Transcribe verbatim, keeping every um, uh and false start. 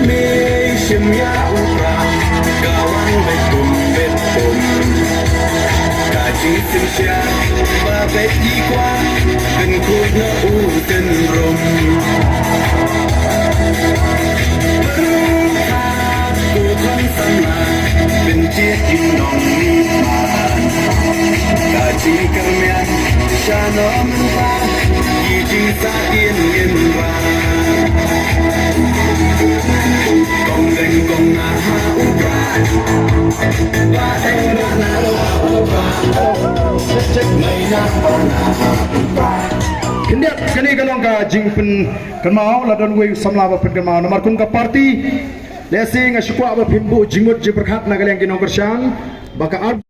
Me shim ïa u Prah, ka wan bet tum bet tum. Ka jingsngewsih ba bet i kwah, pynkhuid na u tynrum. Pyrkhat ko khun samla, pynjhieh i nongmihman. Ka jingkyrmen, shano mynta, ki jingsain ngin rah. Khyndiat, kane ka long ka jingpynkynmaw, la don uwei u samla ba pynkynmaw namar kum ka party. Lehse nga sngewkwah ba phim buh jingmut jingpyrkhat na ka liang ki nongkyrshan. Ba ka ar-